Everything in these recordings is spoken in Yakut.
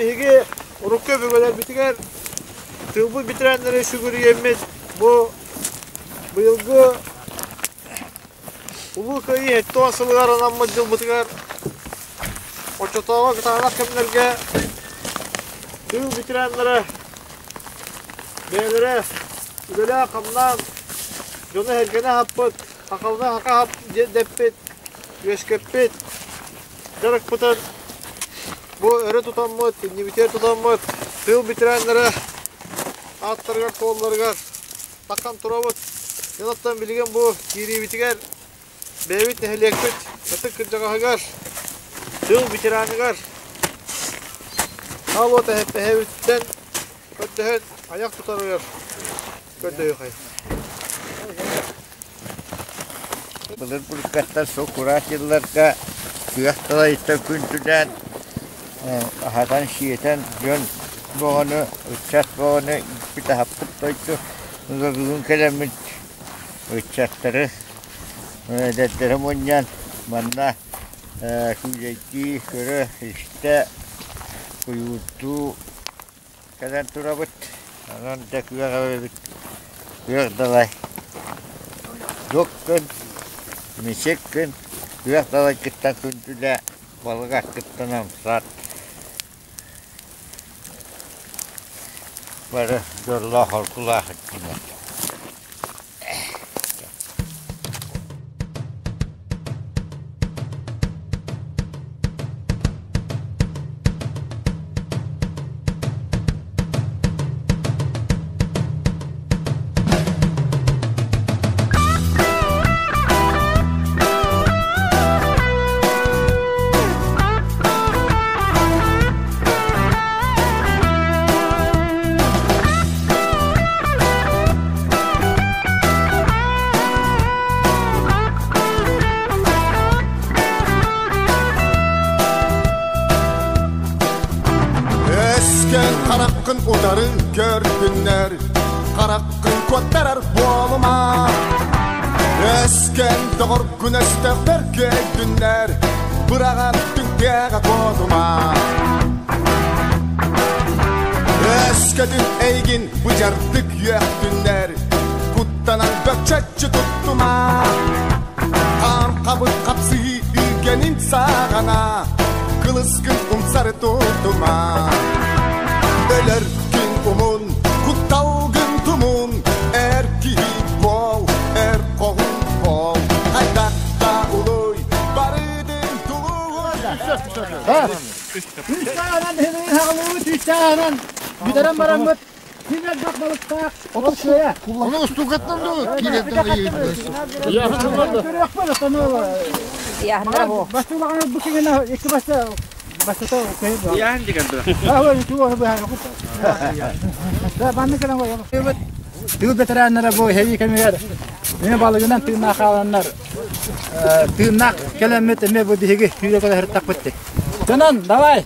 биһиги урукку өбүгэлэрбитигэр тыылбыт бэтэрээннэри сүгүрүйэммит бу быйылгы Улуу Кыайыы 70 сылыгар анаммыт дьылбытыгар оччотооҕу кытаанах кэмнэргэ тыыл ветераннара бэйэлэрэ үлэлээн-хамнаан дьону-сэргэни аһаппыт, хахалына хаха дэппит, үөскэппит дьарыкпытын бу өрө тутаммыт, иннибитигэр тутаммыт тыыл ветераннара ааттарыгар-суолларыгар таххан турабыт. Дьон билигин бу киириибитигэр бэйэбит нэһилиэкпит ытык кырдьаҕаһыгар, тыыл ветераныгар Алло эһэбиттэн көрдөһөн айах тутарыгар көрдөһүөхэй. Былыр былыргаттан сокураат дьылларга күөх талайыттан күндүлээн аһатан-сиэтэн дьон бөҕөнү, ыччат бөҕөнү ииппит аһаппыт дойду Бүгүн кэлэммит ыччаттары, эдэрдэри мунньан манна күүлэйдии, көрө-истэ, куйуурдуу кэлэн турабыт. Онон дьэ күөх эбэбит, күөх далай. Дук күн, мичик күн, күөх далайгыттан күндүлэ, балык аккыттан амсат. Бары дьоллоох оргулаах өттүнэн. Өскөн хараххын утары көрдүннэр, хараххын куоттарар буолума. Өскөн доҕоргун өстөөхтөр көйдүннэр, быраҕан түҥкээҕэ куотума. Өскөтүн эйигин быдьардык үөхтүннэр, куттанан бөкчөччү туттума. Хаан хабыр хапсыһыы үүгэнин саҕана, кылыскын умсары тутума. Өлөр күн умун, кутталгын тумун, эр киһи буол, эр хоһун буол. Хайдах да улуй, барыдын тулуй. Түүстээҕинэн хаҕылыбыт, түүстээҕинэн бүтэрэн бараммыт Ким элбэх балыктаах, ол кыайа. Ону устукаттан да киирэн Көрүөхпүт, оттон бастыылаҕан бу кигинэ икки баста бастата көйү Яһын деген Тыыл бэтэрээннэрэ бу сэрии кэмигэр эмиэ балыгынан тыыннаах хааланнар тыыннаах кэлэммит эмиэ бу биһиги сүүрэ кэлэ сырыттахпыт. Дьонон, давай!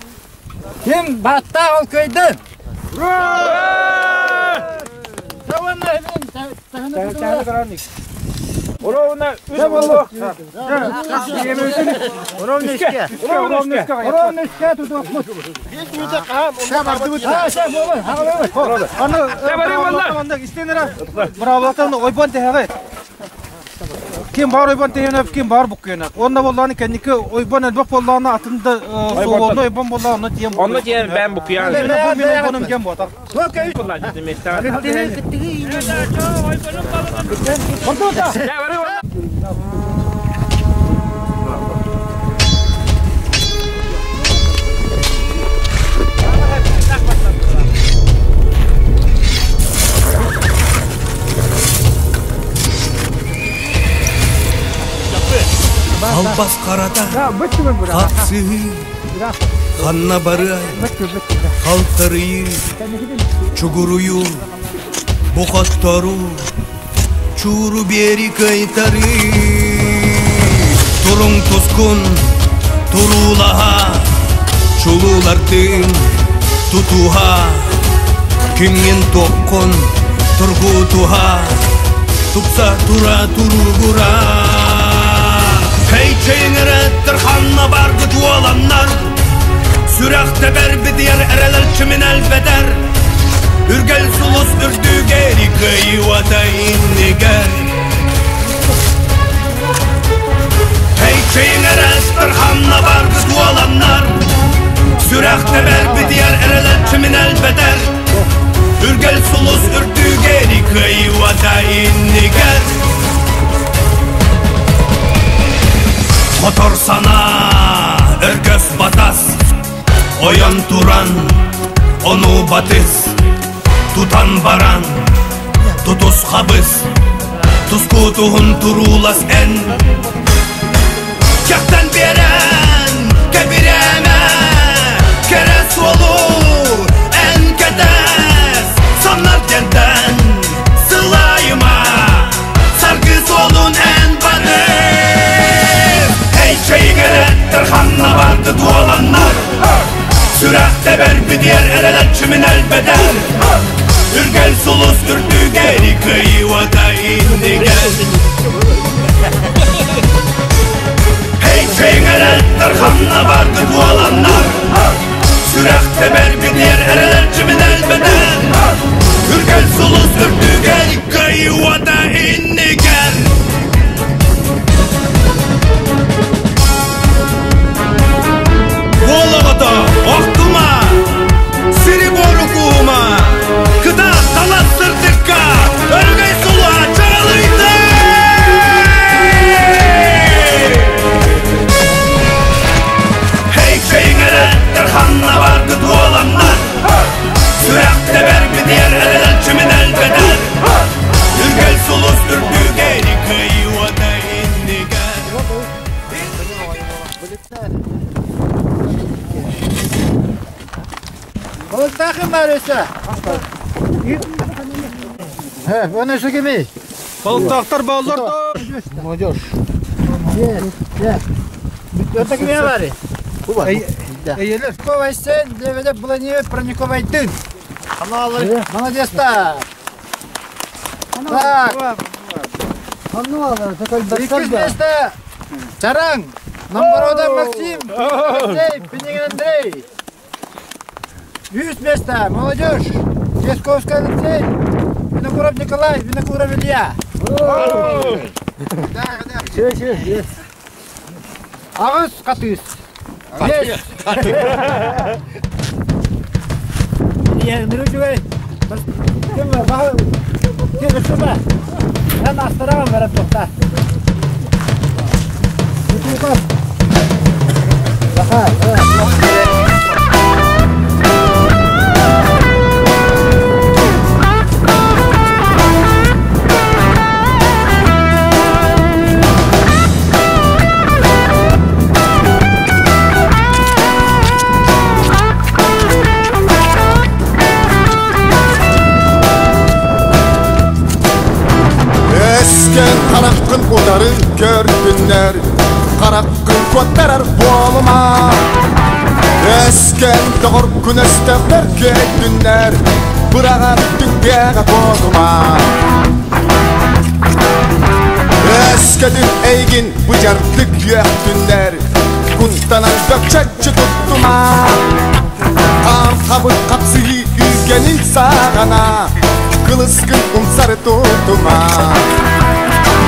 Ким бааттаах ол кыайдын! Ровно үс боллук. Ровно үскэ. Ровно үскэ тутуохпут. Браво, ойбон тэһэҕэ. Ким бар ойбон тэһэнэп, ким бар буккуйанап. Онно боллааны кэнники ойбон элбэх боллааны атын да суолуонна ойбон боллааны онно тиэн. Онно тиэн бэм буккуйан. Бу мен ойбоном кем ботар. Албас харата хапсыһыы ханна барыай халтарыйыы чугуруйуу бу хотторуу чууру биэри кыайтарыы туруҥ тускун туруулаһа чулуулардыын тутуһа кимҥин туоххун тургутуһа тупса тура туругура Хей чэйиҥэрэттэр ханна баргыт уоланнар. Сүрэх тэбэр битийэр эрэлэр чимин элбэтэр Үргэл сулус үрдүгэр кыайыыта иннигэр Эй чэйиҥ ханна баргыт уоланнар Сүрэх тэбэр битийэр эрэлэр чимин элбэтэр Үргэл сулус үрдүгэр кыайыыта иннигэр Хотор санаа өргөс батас Ойон туран ону батыс Тутан баран тутус хабыс Тускутуһун туруулас эн Кэхтэн биэрэн кэбирээмэ Кэрэ суолу эн кэтэс Самнар диэнтэн сылайыма Саргы суолун эн батыс Эй чэйиҥэрэттэр ханна барды туоланнар Сүрэх тэбэр битиэр эрэлэччимин элбэтэр Үргэл сулус үрдүгэр кыайыыта иннигэр Эй чэйиҥэрэттэр ханна барды туоланнар Сүрэх тэбэр битиэр эрэлэччимин элбэтэр Үргэл сулус үрдүгэр кыайыыта иннигэр Уол оҕото охтума, сири-буору куума, кытаат талас сырдыкка, өрөгөй сулуһа чаҕылыйда! Эй, чэйиҥэрэттэр ханна бардыт уоланнар, сүрэх тэбэр битиэр эрэлэр чимин элбэтэр, үргэл сулус үрдүгэр кыайыы уота иннигэр. Балыктаахын баар өссө. Оны өссө кимий? Балыктаахтар бааллар Молодежь. Өтө кимие баары? Эйелер. Ковайсен, Лебедев Владимир Прониковайдын. Молодец-то! Так, иккис место Чараҥ, Номборода Максим, Алексей, Пинигин Андрей. Үс место, молодежь, Десковский Алексей, Винокуров Николай, Винокуров Илья. Да, да. Аҕыс хатыыс. Есть. Үчүгэй. Ким ким өссөбө? Эн астараҕын баран туохта. Тутуукас. Захар. Өскөн хараххын утары көрдүннэр, хараххын куоттарар буолума. Өскөн доҕоргун өстөхтөр көйдүннэр, быраҕар түҥгэҕэ буолума. Өскөтүн эйгин быдьардык үөхтүннэр, куттанан бөкчөччү туттума. Хаан хабыт хапсыһыы үгэнин саҕана, кылыскын умсары тутума.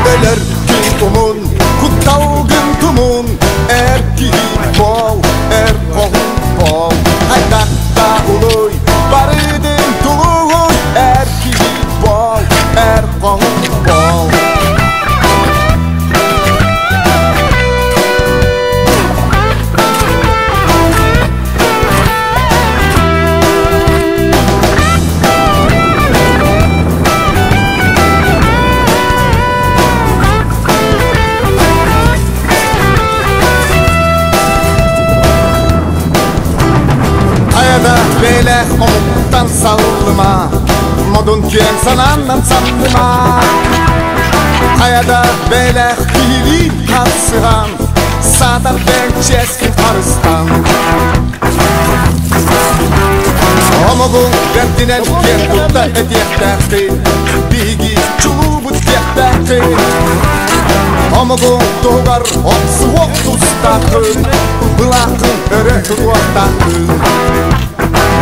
Өлөр күн умун, кутталгын тумун, эр киһи буол, эр хоһун буол. Хайдахта улуй, барыдын тулуй, эр киһи буол, эр хоһун буол. Хайада бээлээх омуктан саллыма, модун киэҥ санааннан самныма. Хайада бээлээх киһилиин харсыһан, саатар бэйэҥ чиэскин харыстан. Омугуҥ бэрдинэн киэн тутта этиэхтээххин, биһиги чулуубут диэхтээххин. Омугуҥ туһугар охсуһуох тустааххын, былааххын өрө тутуохтааххын.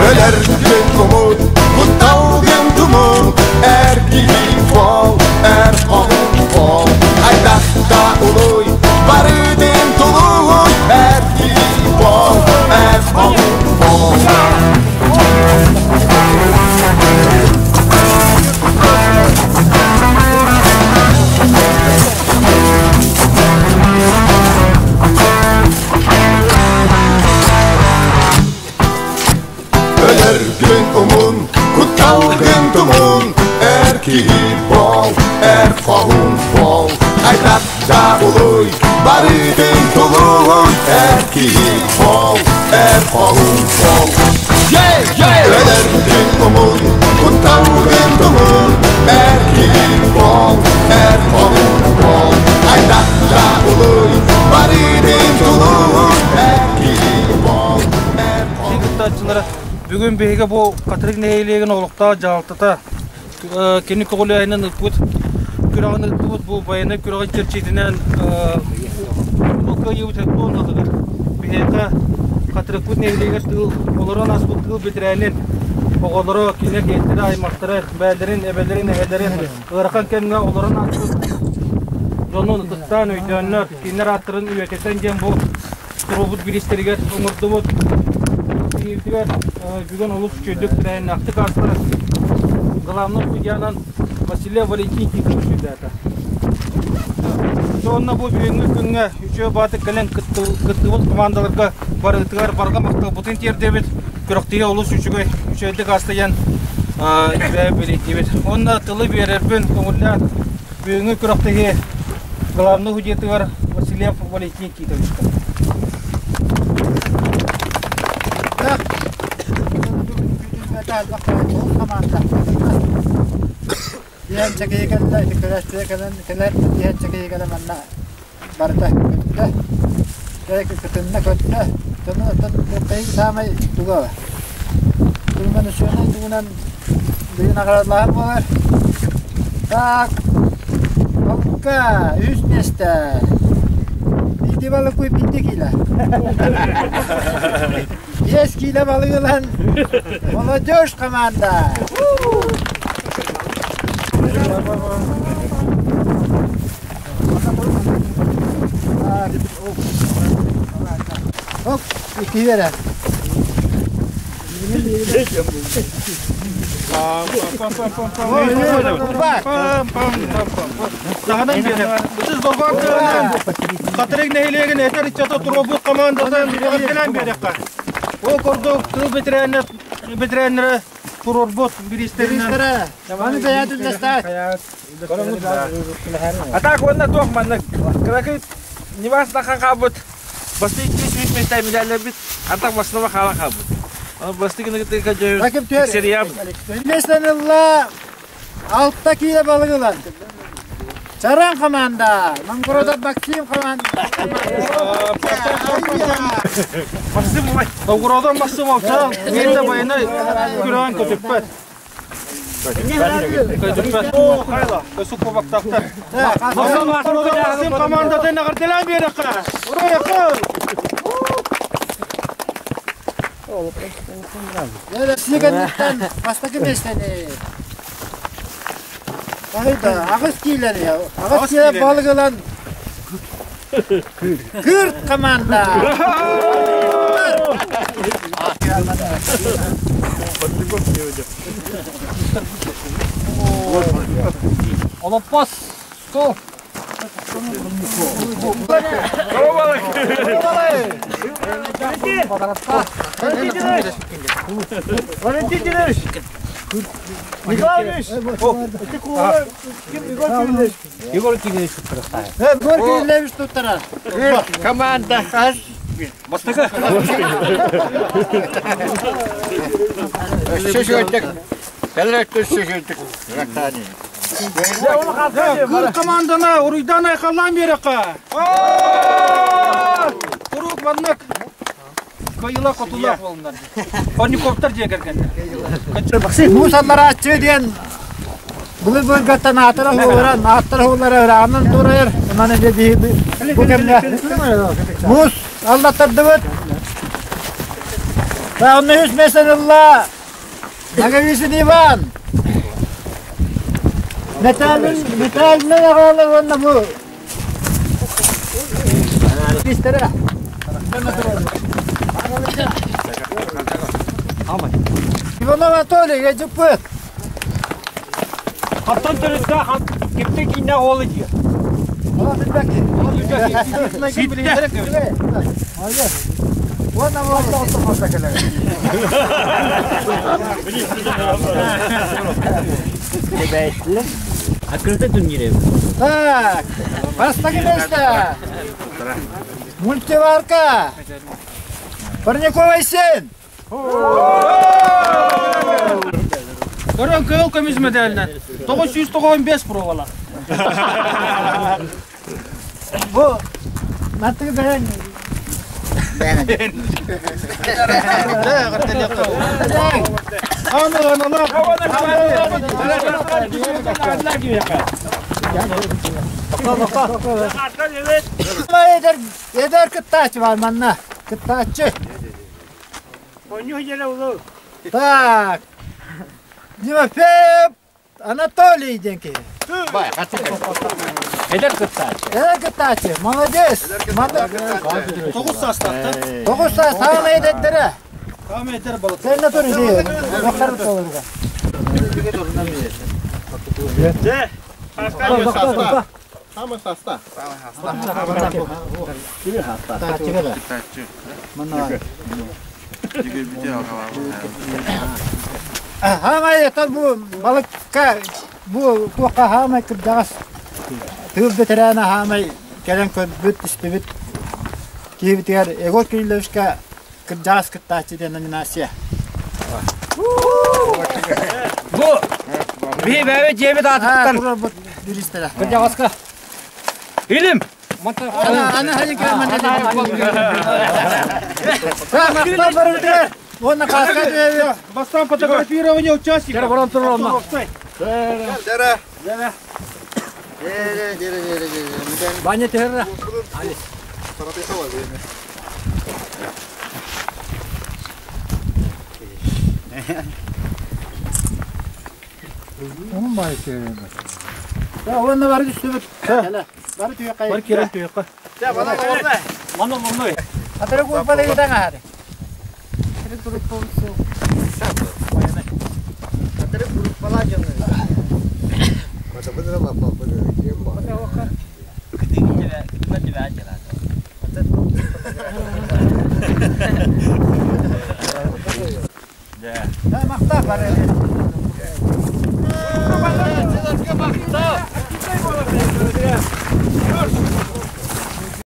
Өлөргүн умут, кутталгын тумут, эр киһи буол, эр хоһуун буол. Хайдах да улуй, барытын тулуй, эр киһи буол, эр хоһуун буол. Өлөргүн умун, кутталгын тумун, эр киһи буол, эр хоһуун буол. Хайдах да улуй, барытын тулуй, эр киһи буол, эр хоһуун буол. Өлөргүн умун, кутталгын тумун, эр киһи буол, эр хоһуун буол. Хайдах да улуй, барытын тулуй, эр киһи буол, эр хоһуун кыттааччылара бүгүн биһиги бу Хатырык нэһилиэгин олохтоох дьаһалтата кини көҕүлээһинин ыппыт күрэҕин ыыттыбыт бу байыаннай күрэҕин чэрчитинэн улуу кыайыыбыт уонналыгар биһиэхэ Хатырыкпыт нэһилиэгэр тыыл олорон ааспыт тыыл бэтэрээнин оҕолоро кинилэр ийэлэрэ аймахтара бээлэрин эбэлэрин эһэлэрин ыарахан кэмҥэ олорон ааспыт дьонун ытыктаан өйдөөннөр кинилэр ааттарын үйэтитэн диэн бу туруорбут бириистэригэр оҥордубут. Тиийбитигэр бүгүн олус үчүгэйдик тэрээһиннээхтик ааста. Главный судьянан Василий Валентин Титович сүрдээтэ. Сонно бу бүгүҥҥү күҥҥэ үчүгэй баатык кэлэн кыттыбыт командаларга барытыгар барҕа махталбытын тиэрдэбит. Күрэхтэһии олус үчүгэй, үчүгэйдик ааста диэн бэлиэтиибит. Уонна тылы биэрэрбин көҥүллээн бүгүҥҥү күрэхтэһии главный судьятыгар Васильев Валентин Титовичка. Диэн чэкэйи кэллэ, ити көрөөччүгэ кэлэн кэлэр, диэн чэкэйи кэлэн манна барыта көттө. Кытынна көттө. Дьону оттон саамай туга Кульминационнай тугунан билин наҕараадалааһын буолар. Так, Алка, үс миэстэ. Биирдии балык биирдии киилэ. Биэс киилэ балык ылан молодежь команда. Оп, икки эрэ. Таһынан биэрэр. Ытыс долгоон тыынан Хатырык нэһилиэгин эдэр ыччата туруорбут командатын эҕэрдэлээн биэриэххэ. Ол курдук тыл бэтэрээннэрэ туруорбут бириистэринэн Аны бэйэтин дэстаат. А так уонна туох маннык кыракый небас нахан хаалбыт бастыы 200 миэстэ медалларбыт антах басныма хаалан хаалбыт. Оны бастыы гыныгытыга дьэ сериям. Местен ылла алта киилэ балык ылан. Чаран команда, Монгорода Максим команда. Максим Новгородон Максим Овчаров мен де байына күрән көтүппэт. Көтүппэт. Өсүк кубактактар. Максим командатын эҕэрдэлээн биэрэххэ. Уруйакы! Сигэнниттэн бастакы миэстэни Айда, аҕыс киилэни, аҕыс киилэ балык ылан Кырт команда! Олоппос, стол. Валентин Дмитриевич! Николай Ильич! Егор Кириллович Егор Кириллович туттарар. Команда хас Бастакы. Сөшөттік. Кәліректі сөшөттік. Рақтани. Кыр команданы уруйдан айқаллан береққа. Курук маннык. Кыйыла котулах болундар. Парниковтар дие кергенде. Муус алларааччы диэн былыр-былыргаттан аатыра хуолара, ааттара хуолара ыраанан турайар. Онон эмиэ биһи бу кэмҥэ муус аллаттардыбыт. Онно үс миэстэни ылла Наговицын Иван. Металлын металлын аҕалар уонна бу Истэрэ. Иванов Анатолий, Эдьиппыт. Хантан төрүттээх кимтэн кииннээх уол диир. Открытый турнире. Так, бастакы место. Мультиварка. Парникова Айсен. Көрөн кыыл көмүс медалынан 995 пробала. Бу мантыгы бэйэҥ Эдэр эдэр кыттааччы бар манна. Кыттааччы. Так. Тимофеев Анатолий диэн киһи. Эдэр кыттааччы. Эдэр кыттааччы. Молодец. Тоҕус саастаахтар. Тоҕус саас саамай эдэрдэрэ. Саамай эдэр балык. Сен тур иди. Доктор толорга. Самый состав. Хаамай это бу балыкка бу туохха хаамай кырдьаҕас тыыл бэтэрээнэ хаамай кэлэн көрбүт истибит киһибитигэр Егор Кирилловичка кырдьаҕас кыттааччы диэн номинация. Бу биһи бэйэ дьиэбит аатыттан Кырдьаҕаска. Илим. Бастаан фотографирование участников. Баня терра. Уонна бары түстүбүт. Бары түйэккэ. Бар кирен түйэккэ. Манна манна. Атыры группа дегитен аһары. Махта бары.